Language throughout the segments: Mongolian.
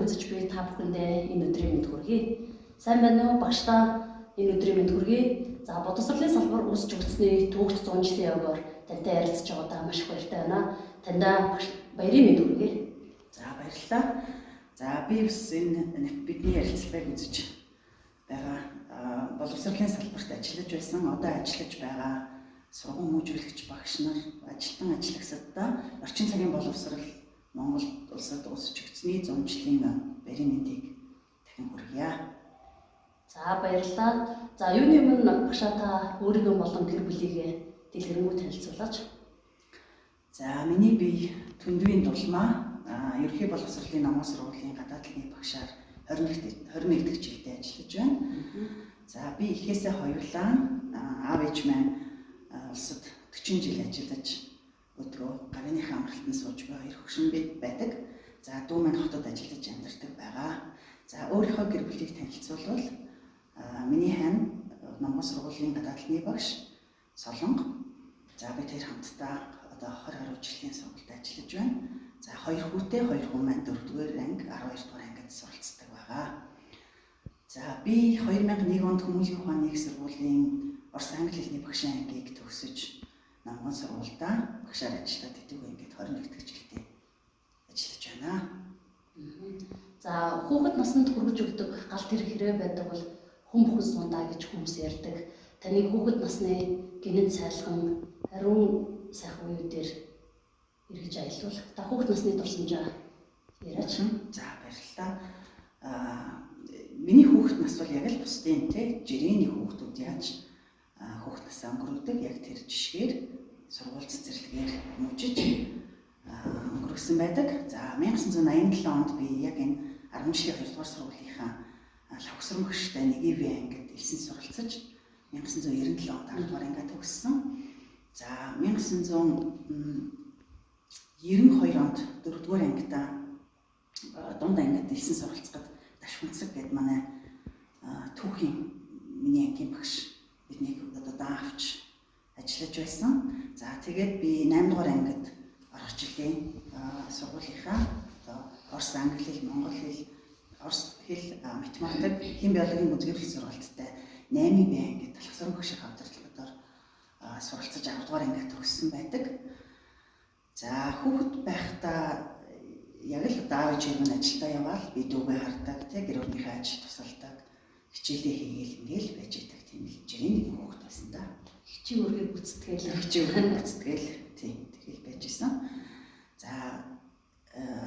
үзэж буй та бүхэндээ энэ өдрийн мэнд хүргэе. Сайн байна уу багшдаа, энэ өдрийн мэнд хүргэе. За, боловсролын салбар үүсч өгсөний түүхт 100 жилийн явгаар тантай ярилцж байгаадаа маш их баяртай байна. Таньдаа багш баярын мэнд хүргэе. За, баярлалаа. За, би бас энэ бидний ярилцлагыг үзэж байгаа боловсролын салбарт ажиллаж байсан, одоо ажиллаж байгаа сургууль хүмүүжүүлэгч багш нар, ажилтан ажиллагсадаа орчин цагийн боловсрол Монгол улсад үүсч өгсөний 100 жилийн баярын мэндийг дахин хүргье. За, баярлалаа. За, юуны өмнө багшаа та өөрийгөө болон гэр бүлийгээ дэлгэрэнгүй танилцуулаач. За, миний бие Түндвийн Дулмаа, ерөнхий боловсролын номын сургуулийн гадаад талын багшаар 21 дэх жилдээ ажиллаж байна. За, би эхээсээ хоёулаа, аав ээж маань улсад 40 жил ажиллаж өдрөө гавьяаныхаа амралтанд сууж буй хоёр хөгшин байдаг. За, дүү маань хотод ажиллаж амьдардаг байгаа. За, өөрийнхөө гэр бүлийг танилцуулбал миний хань Монгол сургуулийн гадаад талны багш Солонго. За, би тэр хамтдаа одоо 20 гаруй жилийн сургуульд ажиллаж байна. За, хоёр хүүтэй, хоёр хүү маань 4-р анги, 12-р ангид суралцдаг байгаа. За, би 2001 онд Хүмүүлийн ухааны их сургуулийн орос англи хэлний багшийн ангийг төгсөж Номгон сургуульдаа багшаар ажиллаад идэв, ингээд 21 дэх жилдээ ажиллаж байна. За, хүүхэд наснд хүргэж өгдөг гал тэр хэрэг байдаг бол хүн бүхэн сундаа гэж хүмүүс ярьдаг. Таны хүүхэд насны гинэт сайлхан ариун сайхан үеүүдээр эргэж аялвал та хүүхэд насны дурсамжаа яриач. За, баярлалаа. Миний хүүхэд нас бол яг л бусдын те жирээний хүүхдүүд яаж хүүхэд насаа өнгөрөөдөг яг тэр жишгээр сургууль цэцэрлэгээр хүмүүжиж өнгөрсөн байдаг. За, 1987 онд би яг энэ 10 жилийн 2 дугаар сургуулийнхаа лавгсран багштай нэг ив ангид элсэн суралцаж 1997 онд 10 дугаар ангиа төгссөн. За, 1992 онд 4 дугаар ангидаа дунд ангид элсэн суралцахад Дашванцэг гэдэг манай түүхийн миний ангийн багш биднийг одоо даан авч ажиллаж байсан. За, тэгээд би 8 дугаар ангид орох жилийн сургуулийнхаа одоо орос, англи хэл, монгол хэл, орос хэл, математик, хим биологийн гүнзгийрэл сургалттай 8 Б ангид талхсран багшийн хамтрагдлаар суралцаж 10 дугаар ангиа төгссөн байдаг. За, хүүхэд байхдаа яг л аав ээж минь ажилдаа яваал би дүүгээ хардаг, тэг гэр орныхаа ажил тусалдаг, хичээлээ хийгээл ингээл байж идэг тийм л жирийн нэгэн хүүхэд байсан да. Хичээн өргөө гүйцэтгээл. Хичээн өргөө гүйцэтгээл, тийм, тэгэл байж исэн. За,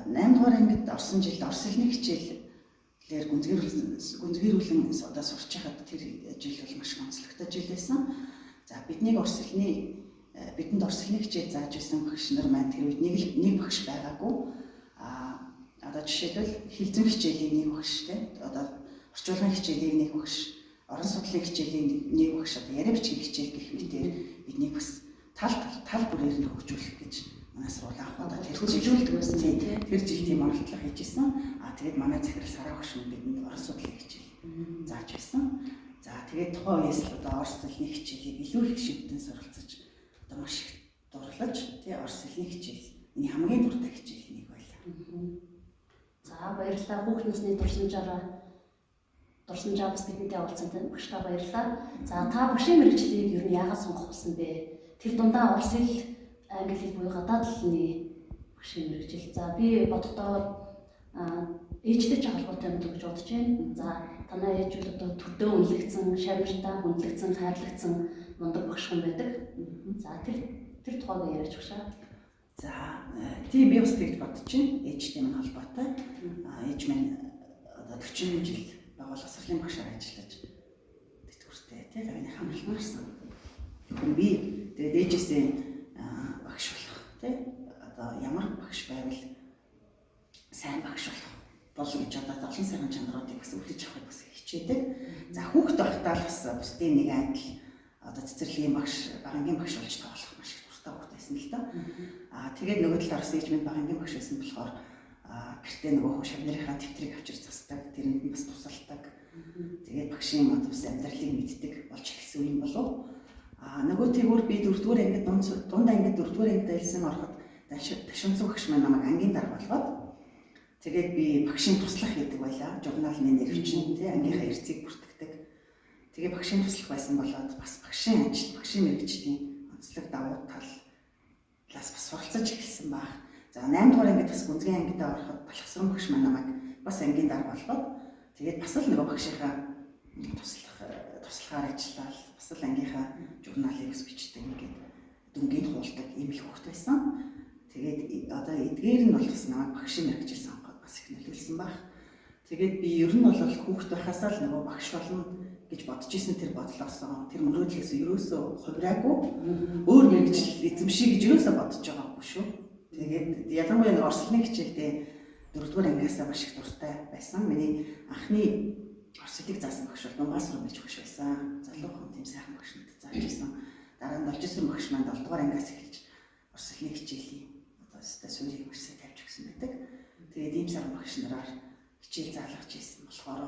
8 дугаар ангид орсон жилд орос хэлний хичээлээр гүнзгийрүүлэн одоо сурч байхад тэр жил бол маш онцлогтой жил байсан. За, биднийг орос хэлний бидэнд орос хэлний хичээл зааж байсан багш нар маань тэр үед нэг багш байгаагүй. А одоо жишээлбэл хэл зүйн хичээлийн нэг багш те, одоо орчуулгын хичээлийг нэг багш, орон судлалын хичээлийн нэг багш, одоо яриа бичгийн хичээл гэх мэтээр биднийг бас тал тал бүрээр нь хөгжүүлэх гэж манай сургууль анх удаа тэр хөгжүүлдэг байсан тийм. Тэр жил тийм оролдлого хийж исэн. А тэгээд манай захирал Сараа багш бидэнд орон судлалын хичээл зааж байсан. За, тэгээд тухайн үеэс л одоо орос хэлний хичээлийг илүү их шимтэн суралцаж одоо маш их дурлаж тий орос хэлний хичээл миний хамгийн дуртай хичээл нэг байлаа. За, баярлалаа. Хүүхэд насны дурсамжаа бас бидэнтэй уулзсан багштай баярлалаа. За, та багшийн мэргэжлийг ер нь яагаад сонгох болсон бэ? Тэр дундаа орос хэл, англи хэл буюу гадаад хэлний багшийн мэргэжил. За, би бодохдоо ээжтэй ч холбоотой юм гэж бодож байна. За, танай ээж бол одоо төрдөө үнэлэгдсэн, шавнартаа хүндлэгдсэн, хайрлагдсан мундаг багш хүн байдаг. За, тэр тухайг яриач багшаа. За, тийм, би бас тэгж бодож байна. Ээжтэй минь холбоотой. Ээж минь одоо 40 жил боловсролын багшаар ажиллаж тэтгэвртэй тий гавьны хамрал гарсан хүн би. Тэгээд ээжээсээ багш болох тий одоо ямар багш байвал сайн багш болох бол гэж одоо олон сайхан чанаруудыг бас үлдэж авахыг бас хичээдэг. За, хүүхэд байхдаа л бас бусдын нэг адил одоо цэцэрлэгийн багш, багангийн багш болж тоглох маш их дуртай хүүхэд байсан л да. Аа, тэгээд нөгөө талаар бас ээж минь багангийн багш байсан болохоор гэртээ нөгөө шавнырынхаа тэмдрийг авчир засдаг, тэрэнд нь бас тусалдаг. Тэгээд багшийн одоо бас амьдралыг мэддэг болж эхэлсэн юм болов. Аа, нөгөө тэгвэр би дөрөвдүгээр ангид дунд ангид дөрөвдүгээр ангид ажилласан ороход Дашимцэг багш маань намайг ангийн дарга болгоод. Тэгээд би багшийн туслах гэдэг байлаа. Журналны нэрвчин тий ангийнхаа эрцийг бүртгэдэг. Тэгээ багшийн туслах байсан болоод бас багшийн ажил, багшийн мэргэжлийн онцлог давуу талаас бас суралцаж эхэлсэн баг. За 8 дугаар ангид бас гүнзгий ангидаа ороход Балхасран багш маань намайг бас ангийн дарга болгоод тэгээд бас л нөгөө багшийнхаа туслахаар ажиллаад бас л ангийнхаа журналыг бас бичдэг, ингээд дүнгийн хуулдаг ийм л хүүхэд байсан. Тэгээд одоо эдгээр нь бол бас намайг багшийн мэргэжил сонгоход бас их нөлөөлсөн баг. Тэгээд би ер нь бол хүүхэд байхасаа л нөгөө багш болно гэж бодож исэн тэр бодлоосоо, тэр мөрөөдлөөс ерөөсөө хувираагүй, өөр мэргэжил эзэмшиж гэж ерөөсөө бодож байгаагүй шүү. Тэгээд ялангуяа нэг орос хэлний хичээлдээ 4-р ангиасаа маш их дуртай байсан. Миний анхны орос хэлийг заасан багш бол Дунгаас руу гэж багш байсан. Залуухан тийм сайхан багш надад зааж ирсэн. Дараа нь 79 багш маань 7-р ангиас эхэлж орос хэлний хичээлийн одоо өстой суурийг маш сайн тавьж өгсөн байдаг. Тэгээд ийм сайхан багш нараар хичээл заалгаж ирсэн болохоор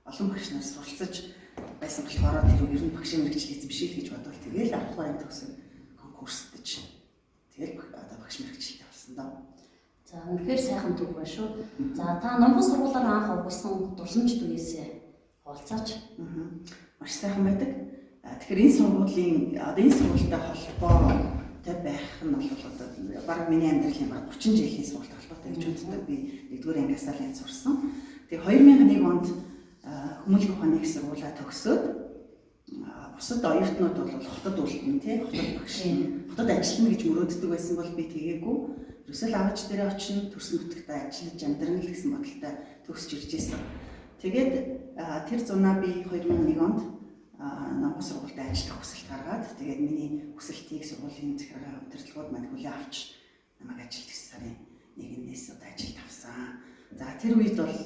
олон багш нар суралцаж байсан болохоор тэр ер нь багшийн мэргэжил эзэмшил гэж бодвол тэгэл 10 дугаар анги төгсөн конкурсдэж тэгэл одоо багш мэргэжилтэй болсон доо. За үнэхээр сайхан түүх байна шүү. За та номхон сургуулиар анх угуулсан дурсамж түүнээсээ хуваалцаач. Маш сайхан байдаг. Тэгэхээр энэ сургуулийн одоо энэ сургуультай холбоотой байх нь бол одоо бараг миний амьдралын бараг 30 жилийн сургуультай холбоотой гэж боддог. Би 1-р ангиасаа л энэ сурсан. Тэгээ 2001 онд хүмүүжлэх ухааны их сургуулаа төгсөөд бусад оюутнууд бол хотод үлдэн тий хотод багш хотод ажиллана гэж мөрөөддөг байсан бол би тэгээгүй. Ерөөсөө л аавч дээрээ очино, төрсөн нутагтаа ажиллаж амьдрна л гэсэн бодолтой төгсөж ирж байсан. Тэгээд тэр зунаа би 2001 онд номхон сургуульд ажиллах хүсэлт гаргаад тэгээд миний хүсэлтийг сургуулийн захиргаа удирдлагууд маань хүлээн авч намайг ажилд 9 сарын 1-ээс одоо ажилд авсан. За тэр үед бол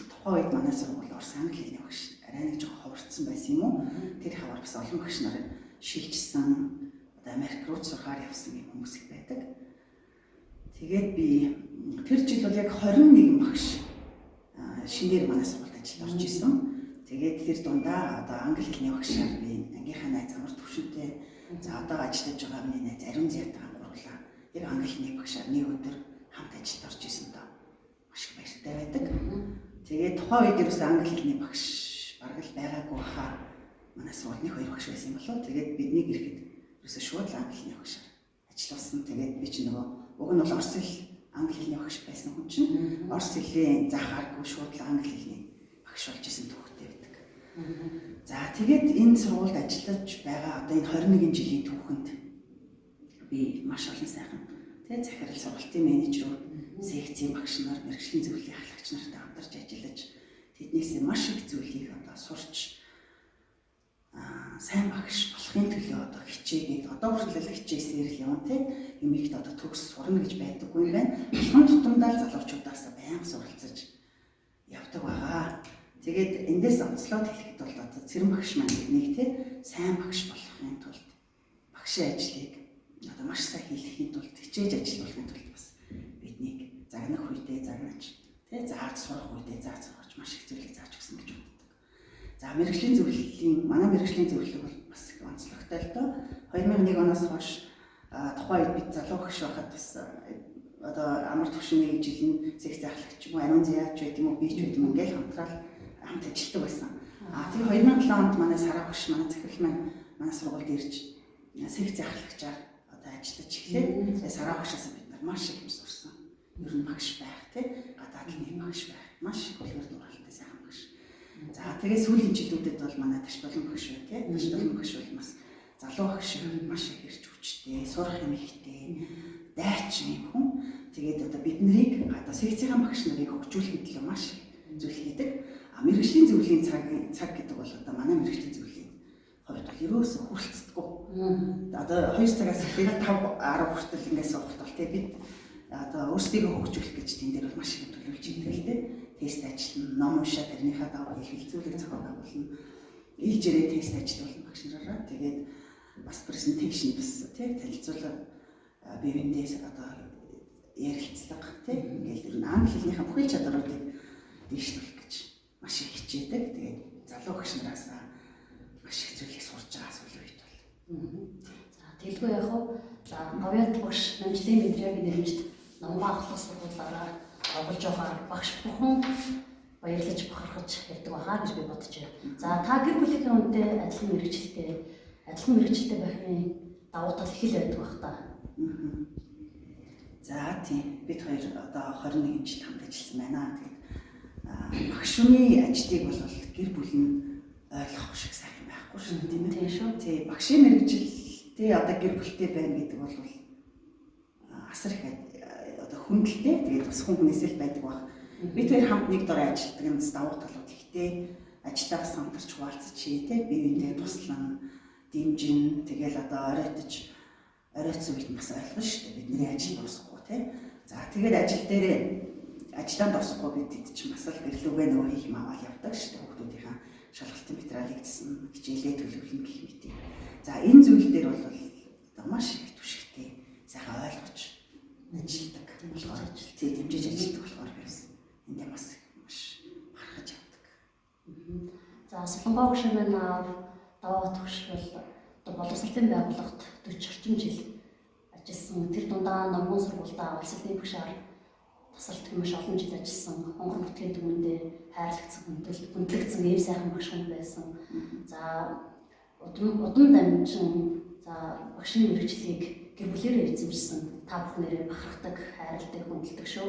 тухайн үед манай сургууль орос англи хэлний багш арай нэг жоохон ховорцсон байсан юм уу? Тэр хавар бас олон багш нар шилжсэн, одоо Америк руу сурахаар явсан юм хүмүүс их байдаг. Тэгээд би тэр жил бол яг 21 багш шинээр манай сургуульд ажилд орж исэн. Тэгээд тэр дундаа одоо англи хэлний багшаар би ангийнхаа найз амар төвшөнтэй. За одоо ажиллаж байгаа миний найз Ариун Зятагаан гурлаа. Яг англи хэлний багшаар нэг өдөр хамт ажилд орж исэн доо. Маш их баяртай байдаг. Тэгээд тухайн үед ерөөсөө англи хэлний багш бараг л байгаагүй хаа. Манай сургууль нэг хоёр багш байсан юм болоо. Тэгээд биднийг ирэхэд ерөөсөө шууд л англи хэлний багшаар ажилласан. Тэгээд би чинь нөгөө уг нь бол орос хэл англи хэлний багш байсан хүн чинь орос хэлээ заахааргүй шууд л англи хэлний багш болж исэн түүхтэй байдаг. За тэгээд энэ сургуульд ажиллаж байгаа одоо энэ 21 жилийн түүхэнд би маш олон сайхан тий захирал сургалтын менежерүүд, секцийн багш нар, мэргэжлийн зөвлөлийн ахлагч нартай хамтарч ажиллаж тэднээс маш их зүйлийг одоо сурч сайн багш болохын төлөө одоо хичээгээд одоо хүртэл хичээсээр л явна тий юм ихт одоо төгс сурна гэж байдаггүй юм байна. Алхам тутамдаа л залуучуудаас байнга суралцаж явдаг байгаа. Тэгээд эндээс онцлоод хэлэхэд бол одоо цэрэн багш маань биднийг тий сайн багш болохын тулд багшийн ажлыг одоо маш сайн хийхийн тулд хичээж ажиллахын тулд бас биднийг загнах үедээ загнаж тий зааж сурах үедээ зааж сургаж маш их зүйлийг зааж өгсөн гэж боддог. За мэргэжлийн зөвлөлийн манай мэргэжлийн зөвлөл бол бас их онцлогтой л доо. 2001 оноос хойш тухайн үед бид залуу багш байхад бас одоо амар түвшний жил нь секц ахлагч юм уу, ариун зяач байд юм уу, би ч байд юм ингээл хамтраал хамт ажилладаг байсан. А тэгээ 2007 онд манай сараа багш манай захирал маань манай сургуульд ирж секц ахлагчаар одоо ажиллаж эхлээд тэгээ сараа багшаас бид нар маш их юм сурсан. Ер нь багш байх тий гадаад талны багш байх маш их үлгэр дууралтай сайхан багш. За тэгээ сүүлийн жилүүдэд бол манай Ташдолон багш бай тий. Ташдолон багш бол бас залуу багш маш их ирч хүчтэй, сурах юм ихтэй, дайчин юм хүн. Тэгээд одоо бид нарыг одоо секцийн багш нарыг хөгжүүлэхэд л маш их зүйл хийдэг. А мэргэжлийн зөвлөлийн цаг гэдэг бол одоо манай мэргэжлийн зөвлөлийн хувьд бол ерөөсөө хүрэлцдэггүй. Одоо 2 цагаас эхлээд 5 10 хүртэл ингээс суухт бол тий бид одоо өөрсдийгөө хөгжүүлэх гэж тэн дээр бол маш их төлөвлөж идэг л тий. Тест ажиллана, ном уншаа тэрнийхээ дагуу хэлбэлзүүлэг зохион байгуулна. Илж ирээ тест ажиллуулна багш нараараа. Тэгээд бас презентейшн бас тий танилцуулга бие биендээ одоо ярилцлага тий ингээл ер нь англи хэлнийхээ бүхэл чадваруудыг дээшлүүлэх гэж маш их хичээдэг. Тэгээд залуу багш нараас маш их зүйлийг сурч байгаа сүүлийн үед бол. За тэгэлгүй яах вэ? За Говьяат багш Намжлын Мэдрягийн нэрмжт Номгоо ахлах сургуулиараа тоглож байгаа багш бүхэн баярлаж бахархаж явдаг байхаа гэж би бодож байна. За та гэр бүлийнхээ үнтэй адилхан мэргэжилтэй байхын давуу тал их л байдаг бах та. За тийм, бид хоёр одоо 21 жил хамт ажилласан байна. Тэгээд багш хүний ажлыг бол гэр бүл нь ойлгох шиг сайхан байхгүй шүү дээ, тийм ээ. Тийм шүү. Тий, багшийн мэргэжилтэй одоо гэр бүлтэй байна гэдэг бол асар их одоо хүндэлтэй, тэгээд бас хүн хүнээс л байдаг баг. Бид хоёр хамт нэг дор ажилладаг нь давуу талууд ихтэй, ажлаа бас хамтарч хуваалцаж тий, бие биендээ туслан, дэмжин, тэгэл одоо оройтсон үед бас ойлгоно шүү дээ. Бидний ажил дуусахгүй тий. За тэгээд ажил дээрээ ажлаа дуусахгүй бид хэд ч бас л гэрлүүгээ нөгөө хийх юм аваад явдаг шүү дээ. Хүүхдүүдийнхээ шалгалтын материалыг гэсэн хичээлээ төлөвлөнө гэх мэт. За энэ зүйл дээр бол одоо маш их түшигтэй сайхан ойлгож ажилладаг. Тий, дэмжиж ажилладаг болохоор би бас эндээ бас маш бахархаж явдаг. За Солонгоо багш маань даваа багш бол одоо боловсролын байгууллагт 40 орчим жил ажилласан. Тэр дундаа номгон сургуульдаа улс хэлний багшаар тасралтгүй маш олон жил ажилласан. Хонгор нутгийн түмэндээ хайрлагдсан, хүндлэгдсэн ийм сайхан багш хүн байсан. За удам дамжин за багшийн мэргэжлийг гэр бүлээрээ эзэмшсэн. Та бүхнээрээ бахархдаг, хайрладаг, хүндэлдэг шүү.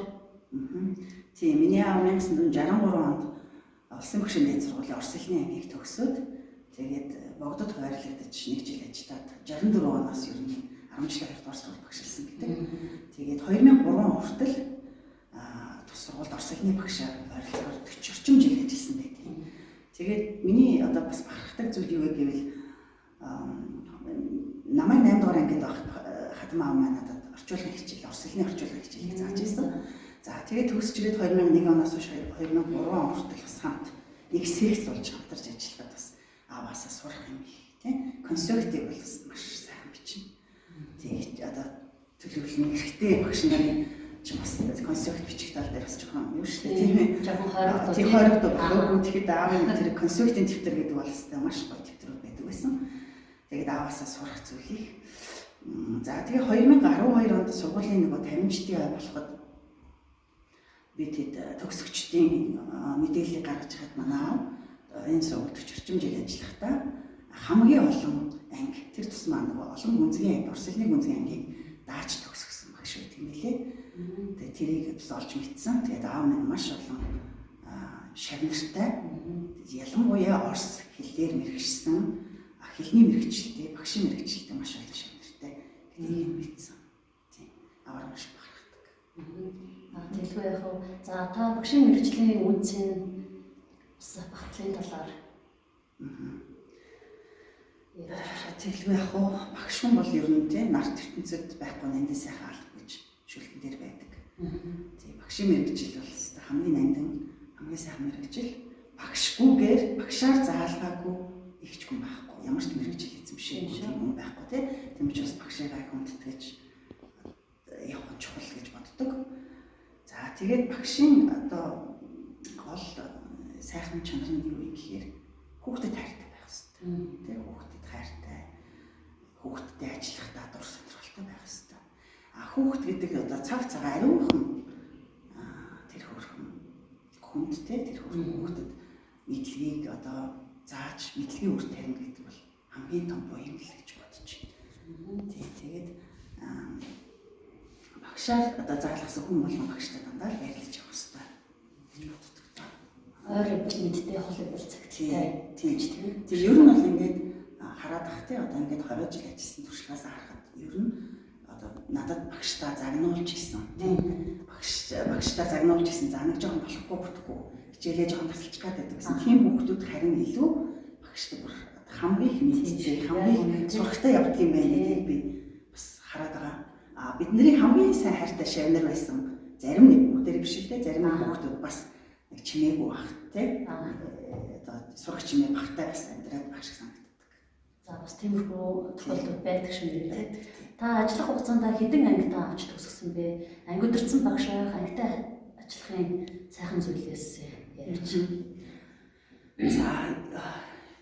Тийм, миний аав 1963 онд Улсын багшийн дээд сургуулийн орос хэлний ангийг төгсөөд тэгээд богдод хуваарлагдаж нэг жил ажиллаад 64 оноос ер нь 10 жилийн 2 дугаар сургууль багшилсан гэдэг. Тэгээд 2003 он хүртэл тус сургуульд орос хэлний багшаар ойролцоогоор 40 орчим жил ажилласан байдаг. Тэгээд миний одоо бас бахархдаг зүйл юу вэ гэвэл намайг 8 дугаар ангид байхад хадам аав маань надад орчуулгын хичээл, орос хэлний орчуулгын хичээлийг зааж ирсэн. За тэгээд төгсч ирээд 2001 оноос хойш 2003 он хүртэл бас хамт нэг секц болж хамтарч ажиллахад бас ааваасаа сурах юм их тий. Конспектыг бол бас маш сайхан бичнэ. Тэгээд одоо төлөвлөн хэрэгтэй багш нарын чи бас конспект бичих тал дээр бас жоохон юу шүү дээ, тийм ээ. Жоохон хоригдоо. Тийм, хоригдоо болохгүй. Тэгэхэд аавын тэр конспектын дэвтэр гэдэг бол хэвээр маш гоё дэвтрүүд байдаг байсан. Тэгээд ааваасаа сурах зүйлийг. За тэгээ 2012 онд сургуулийн нөгөө 50 жилийн ой болоход би тэд төгсөгчдийн мэдээллийг гаргаж хаад манай аав энэ сургуульд 40 орчим жил ажиллахдаа хамгийн олон анги тэр тусмаа нөгөө олон гүнзгий анги, орос хэлний гүнзгий ангийг дааж төгсгсөн багш байдаг юм лээ. Тэгээд тэрийг бас олж мэдсэн. Тэгээд аав минь маш олон шавнартай, ялангуяа орос хэлээр мэргэжсэн, хэлний мэргэжилтэй, багшийн мэргэжилтэй маш олон шавнартай гэдгийг мэдсэн. Тийм, аваар маш бахархдаг. Тэгэлгүй яах вэ? За та багшийн мэргэжлийн үнцэн бас бахархлын талаар. Тэгэлгүй яах вэ? Багш хүн бол ер нь тийм нарт ертөнцид байхгүй нандин сайхан алба гэж шүлтэн дээр байдаг. Тийм, багшийн мэргэжил бол хамгийн нандин, хамгийн сайхан мэргэжил. Багшгүйгээр багшаар заалгаагүй ихчгүй байхгүй. Ямар ч мэргэжил эзэмшээгүй тийм хүн байхгүй тий. Тийм учраас багшаагаа хүндэтгэж явах нь чухал гэж боддог. За тэгээд багшийн одоо гол сайхан чанар нь юу юм гэхээр хүүхдэд хайртай байх хэрэгтэй. Тэ, хүүхдэд хайртай, хүүхдтэй ажиллахдаа дур сонирхолтой байх хэрэгтэй. А хүүхд гэдэг одоо цав цагаан ариунхан тэр хөрхөн хүндтэй, тэр хөрхөн хүүхдэд мэдлэгийг одоо зааж мэдлэгийн үр тавина гэдэг бол хамгийн том буян л гэж бодож байна. Тий, тэгээд багшаар одоо заалгасан хүн болгон багштай дандаа л ярилцж явах хэрэгтэй гэж боддог. Ойр ибэл мэдтэй, хол ибэл цагттай. Тийм. Тийм, ер нь бол ингээд хараад ах тий, одоо ингээд 20 жил ажилласан туршлагаас харахад ер нь одоо надад багштай загнуулж гисэн. Тийм. Багштай загнуулж гисэн. За нэг жоохон болохгүй бүтэхгүй хичээлээ жоохон тасалчих гад байдаг гэсэн. Тийм хүүхдүүд харин илүү багштай бүр хамгийн их мэдтэй, хамгийн сурахтай явдаг юм байна гэдгийг би бас хараад байгаа. А бидний хамгийн сайн хайртай шавнар байсан зарим нэг бүгдээр биш л дээ, зарим нэг хүүхдүүд бас нэг чимээгүй бах тий. Одоо сурах чимээ багтай бас амьдраад баг шиг санагддаг. За бас тиймэрхүү тохиолдол байдаг шиг нэр тий. Та ажиллах хугацаанд хэдэн анги та авч төгсгсөн бэ? Анги өдөрцөн багш байх, ангитай ажиллахын сайхан зүйлээс яриач. За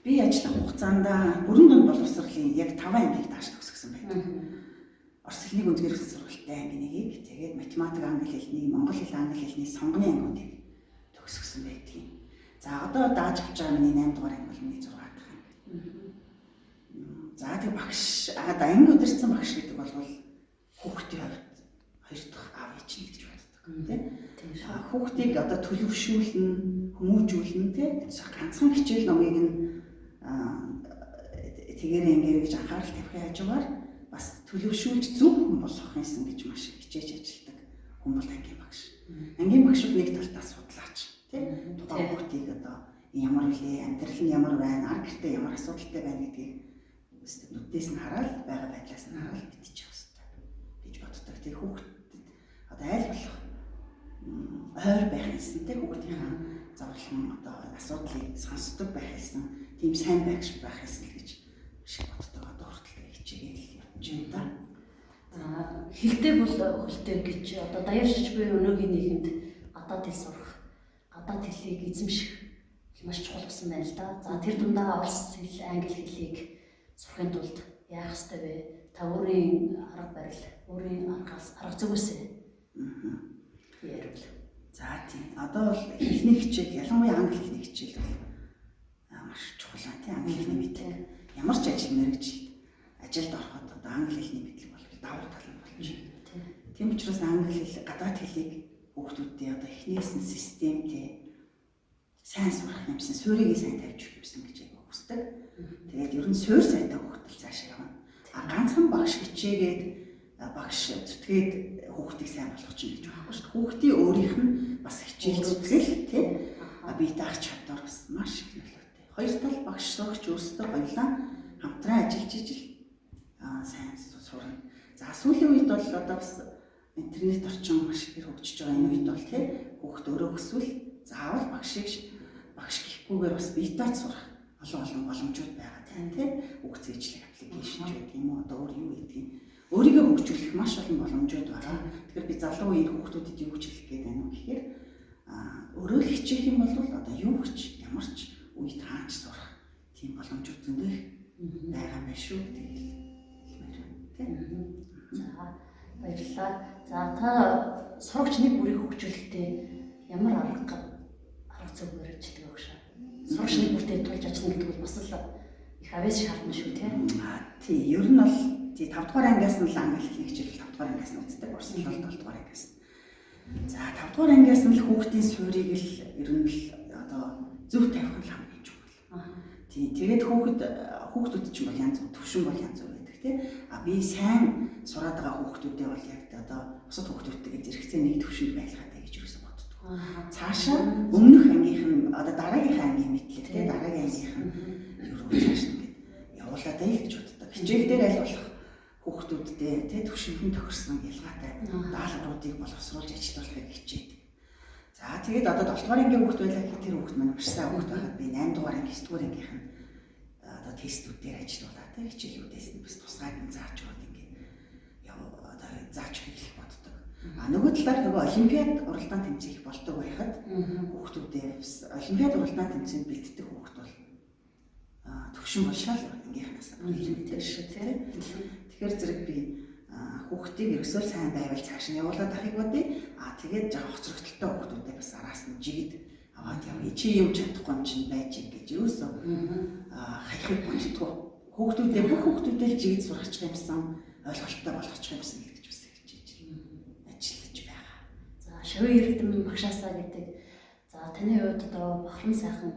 би ажиллах хугацаанд бүрэн дунд боловсролын яг 5 ангийг дааш төгсгсөн байдаг. Орос хэлний гүнзгий хэрэгсэл сургалтын анги нэгийг, тэгээд математик англи хэлний, монгол хэл англи хэлний сонгоны ангиудыг төгсгсөн байдгийг. За одоо дааж авч байгаа миний 8 дугаар анги бол миний 6 дахь анги. За тэг багш анги удирдсан багш гэдэг бол хүүхдийн хувьд хоёр дахь аав ээж нь гэж боддог тийм. Хүүхдийг одоо төлөвшүүлнэ, хүмүүжүүлнэ тийм. Ганцхан хичээл номыг нь тэгээрээ ингээрэй гэж анхаарал тавихын хажуугаар бас төлөвшүүлж зөв хүн болгох юмсан гэж маш их хичээж ажилладаг хүн бол ангийн багш. Ангийн багшууд нэг талдаа судлаач тийм. Тухайн хүүхдийг одоо ямар үлээ, амьдрал нь ямар байна, ар гэртээ ямар асуудалтай байна гэдгийг нүдээс нь хараад, байгаа байдлаас нь хараад мэдчих ёстой гэж боддог. Тэр хүүхдэд одоо аль болох ойр байх юмсан тийм, хүүхдийнхаа зовлон одоо асуудлыг сонсдог байх юмсан, тийм сайн багш байх юмсан гэж шиг боддог. Одоо хүртэл хичээгээл явж байна да. Хилтэй бол хөлтэй гэж одоо даяаршиж буй өнөөгийн нийгэмд гадаад хэл сурах, гадаад хэлийг эзэмших маш чухал болсон байна л да. За тэр дундаа орос хэл, англи хэлийг сурахын тулд яах ёстой вэ? Та өөрийн арга барил, өөрийн арга зүгээс ярил. За тийм. Одоо бол хэлний хичээл, ялангуяа англи хэлний хичээл бол маш чухал байна тийм. Англи хэлний мэдлэг ямар ч ажил мэргэжилд ажилд ороход одоо англи хэлний мэдлэг бол давуу тал нь болж байна. Тийм учраас англи хэл, гадаад хэлийг хүүхдүүдээ одоо эхнээс нь системтэй сайн сурах юмсан, суурийг сайн тавьж өгөх юмсан гэж айгүй хүсдэг. Тэгээд ер нь суур сайтай хүүхдэл цаашаа явна. А ганцхан багш хичээгээд багш зүтгээд хүүхдийг сайн болгох чинь гэж байхгүй шүү дээ. Хүүхдийн өөрийнх нь бас хичээл зүтгэл тийм бие даах чадвар бас маш их нөлөөтэй. Хоёр тал багш сурагч өөрсдөө хоёулаа хамтран ажиллаж ижил сайн сурна. За сүүлийн үед бол одоо бас интернет орчин маш ихээр хөгжиж байгаа энэ үед бол тийм хүүхд өөрөө хүсвэл заавал багшийг багш гэхгүйгээр бас бие дааж сурах олон олон боломжууд байгаа тийм үг зээжлэх аппликейшн ч байдаг юм уу, одоо өөр юу гэдгийг өөрийгөө хөгжүүлэх маш олон боломжууд байгаа. Тэгэхээр би залуу үеийн хүүхдүүдэд юу гэж хэлэх гээд байна вэ гэхээр өөрөө л хичээх юм бол одоо юу ч ямар ч үед хаач сурах тийм боломжууд зөндөө байгаа юм шүү гэдгийг хэлмээр байна тийм. За баярлалаа. За та сурагч нэг бүрийг хөгжүүлэхдээ ямар арга зүг барьждаг вэ? Сурагч нэг бүртээ тулж ажиллана гэдэг бол бас л их авьяас шаардна шүү тийм. Тий, ер нь бол тий 5 дугаар ангиас нь л англи хэлний хичээл 5 дугаар ангиас нь үздэг. Орос хэл бол 7 дугаар ангиас. За 5 дугаар ангиас нь л хүүхдийн суурийг л ер нь л одоо зөв тавих нь хамгийн чухал. Тий, тэгээд хүүхдүүд ч юм бол янз бүр, төвшин бол янз бүр байдаг тий. А би сайн сураад байгаа хүүхдүүдээ бол яг одоо бусад хүүхдүүдтэйгээ зэрэгцээ нэг төвшөнд байлгаад гэж юусэн боддог. Цаашаа өмнөх ангийнх нь одоо дараагийнхаа ангийн мэдлэг тий, дараагийн ангийнх нь юу цааш нь ингээд явуулаад байл гэж боддог. Хичээл дээр аль болох хүүхдүүдтэй тий төвшөнд нь тохирсон ялгаатай даалгавруудыг боловсруулж ажилуулахыг хичээдэг. За тэгээд одоо 7 дугаар ангийн хүүхд байлаа гэхэд тэр хүүхд маань маш сайн хүүхд байхад би 8 дугаар анги, 9 дугаар ангийнх нь одоо тестүүд дээр ажиллуулаад тий хичээлүүдээс нь бас тусгайг нь зааж өгöd ингээд одоо зааж хэлэх боддог. А нөгөө талаар нөгөө олимпиад уралдаан тэмцээх болдог байхад хүүхдүүдээ бас олимпиад уралдаан тэмцээнд бэлддэг хүүхд бол төвшин бол шал ангийнхнаас илүүтэй шүү тий. Тэгэхээр зэрэг би хүүхдийг ерөөсөө сайн байвал цааш нь явуулаад ахыг бодъё. А тэгээд жаа хоцрогдолтой хүүхдүүдээ бас араас нь жигд аваад явъя. Чи юм чадахгүй юм чинь байж гэж ерөөсөө хаяхыг боддгоо. Хүүхдүүдээ бүх хүүхдүүдээ л жигд сургачих юмсан, ойлголттой болгочих юмсан гэж бас хичээж ажиллаж байгаа. За шавын эрдэм багшаасаа гэдэг. За таны хувьд одоо бахархан сайхан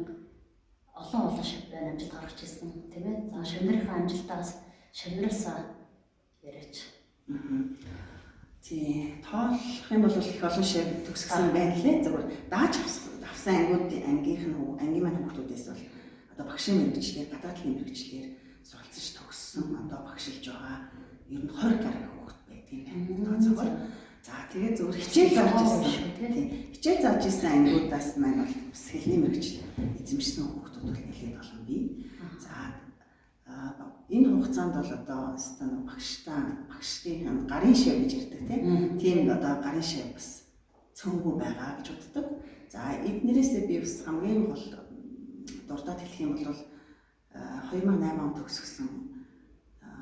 олон олон шав байна, амжилт гаргаж ирсэн тийм ээ. За шав нарынхаа амжилтаас шавнараасаа яриач. Тий, тоолох юм бол их олон шав төгсгсөн байна лээ. Зөвхөн дааж авсан ангиуд ангийнх нь ангийн маань хүүхдүүдээс бол одоо багшийн мэргэжлээр, гадаад талын мэргэжлээр суралцж төгссөн, одоо багшилж байгаа ер нь 20 гаруй хүүхэд байдаг юм байна. Тооцоогоор. За тэгээд зөвхөн хичээл зааж ирсэн. Тий. Хичээл зааж ирсэн ангиудаас маань бол бас хэлний мэргэжил эзэмшсэн хүүхдүүд бол нэлээд олон бий. За энэ хугацаанд бол одоо өстө багшдын гарын шав гэж ярьдаг тийм одоо гарын шав бас цөөнгүй байгаа гэж боддог. За эднэрээсээ би бас хамгийн гол дурдаад хэлэх юм бол 2008 онд төгсгсөн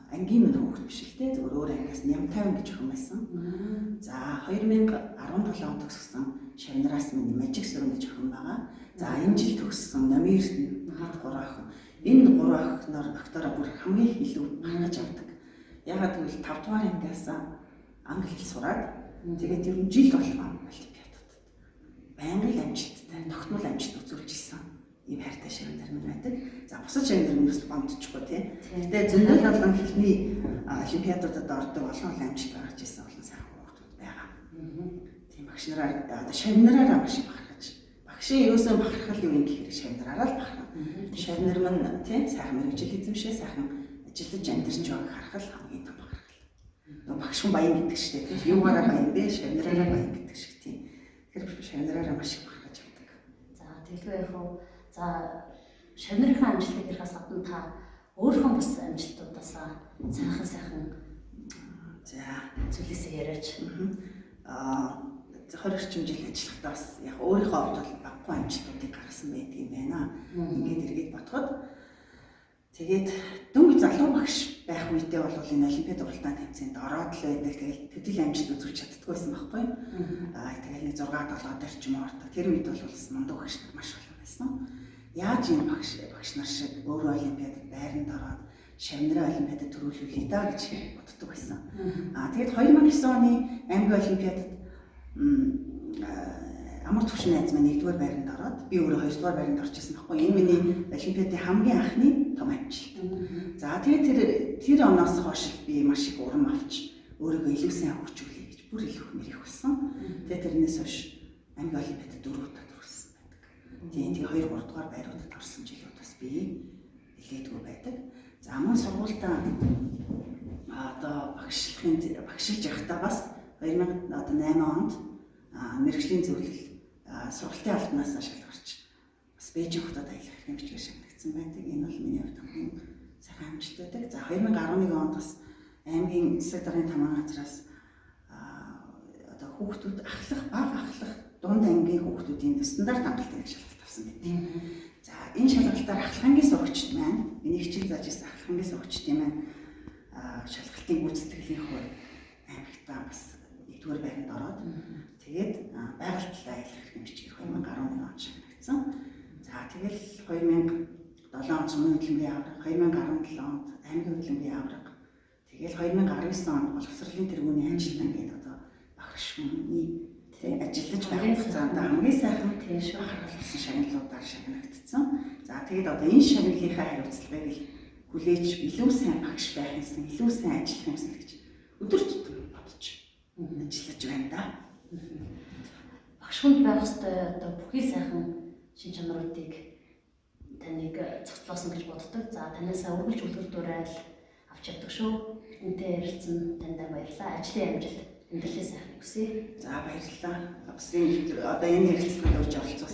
Ангийн минь хүүхэд биш л дээ. Зөвхөн өөр ангиас Ням 50 гэж охин байсан. За 2017 онд төгссөн Шавнараас минь Мажиг Сүрэн гэж охин байгаа. За энэ жил төгссөн Номын Эрдэнэ гээд 3 охин. Энэ 3 охиноор актороо бүр хамгийн их илүү бахархаж авдаг. Ягаад гэвэл 5 дугаар ангиас англи хэл сураад тэгээд ер нь жил болгон олимпиадад байнгын л амжилттай, тогтмол амжилт үзүүлж исэн ийм хайртай шавнар минь байдаг. За бусад шавнар минь бас гомдчихгүй тий. Гэтэ зөндөл олон хэлний олимпиадуудад ордог олон олон амжилт гаргаж исэн олон сайхан хүүхдүүд байгаа. Тийм багш нараар одоо шавнараараа маш их бахархаж. Багшийн ерөөсөн бахархал юу юм гэхээр шавнараараа л бахархана. Шавнар мань тий сайхан мэргэжил эзэмшээ, сайхан ажиллаж амьдарч байгааг харах л хамгийн том бахархал. Нөгөө багш хүн баян гэдэг шүү дээ тий. Юугаараа баян бэ? Шавнараараа баян гэдэг шиг тий. Тэгэхээр шавнараараа маш их бахархаж авдаг. За тэгэлгүй яах вэ? За шавнарынхаа амжилтыг ярихаас гадна та өөрийнхөө бас амжилтуудаасаа сайхан сайхан за зүйлээсээ яриач. 20 орчим жил ажиллахдаа бас яг өөрийнхөө хувьд бол багагүй амжилтуудыг гаргасан байдаг юм байна. Ингээд эргээд бодоход тэгээд дөнгөж залуу багш байх үедээ бол энэ олимпиад уралдаан тэмцээнд ороод л байдаг. Тэгэл төдийл амжилт үзүүлж чаддаггүй байсан байхгүй. Тэгэл нэг 6 7 дээр ч юм уу ордог. Тэр үед бол бас мундаг багш нар маш олон байсан. Яаж энэ багш нар шиг өөрөө олимпиадад байранд ороод шавнараа олимпиадад төрүүлүүлье даа гэж боддог байсан. Тэгээд 2009 оны аймгийн олимпиадад амар төвшин найз маань 1-р байранд ороод би өөрөө 2-р байранд орж исэн байхгүй. Энэ миний олимпиадын хамгийн анхны том амжилт. За тэгээд тэр оноос хойш би маш их урам авч өөрийгөө илүү сайн хөгжүүлье гэж бүр илүү мэрэх болсон. Тэгээд тэрнээс хойш аймгийн олимпиадад 4 удаа төрүүлсэн байдаг. Тийм тэгээ 2 3 дугаар байруудад орсон жилүүд бас би нэлээдгүй байдаг. За мөн сургуультай одоо багшилж явахдаа бас 2008 онд мэргэжлийн зөвлөл сургалтын албанаас шалгарч бас Бээжин хотод аялах эрхийн бичгээр шагнагдсан байдаг. Энэ бол миний хувьд хамгийн сайхан амжилт байдаг. За 2011 онд бас аймгийн засаг даргын таман газраас одоо хүүхдүүд ахлах, бага ахлах дунд ангийн хүүхдүүдийн стандарт хангалттай шалгалт авсан байдаг. За энэ шалгалтаар ахлах ангийн сурагчид маань, миний хичээл зааж ирсэн ахлах ангийн сурагчдын маань шалгалтын гүйцэтгэлийн хувьд аймагтаа бас 1-р байранд ороод тэгээд байгаль талаа аялах эрхийн бичгээр 2011 онд шагнагдсан. За тэгэл 2007 онд сумын хөдөлмөрийн аварга, 2017 онд аймгийн хөдөлмөрийн аварга, тэгэл 2019 онд боловсролын тэргүүний ажилтан гэдэг одоо багш хүний ажиллаж байх хугацаанд хамгийн сайхан бахархал шагналуудаар шагнагдсан. За тэгээд одоо энэ шагналынхаа хариуцлагыг л хүлээж илүү сайн багш байх юмсан, илүү сайн ажиллах юмсан гэж өдөр тутам бодож ажиллаж байна да. Багш хүнд байх ёстой одоо бүхий сайхан шин чанаруудыг таныг цогцлоосон гэж боддог. За танаасаа үргэлж үлгэр дуурайл авч явдаг шүү. Энтэй ярилцсан таньдаа баярлалаа. Ажлын амжилт, амьдралын сайхныг хүсье. За баярлалаа. Бас энэ одоо энэ ярилцлаганд орж оролцсон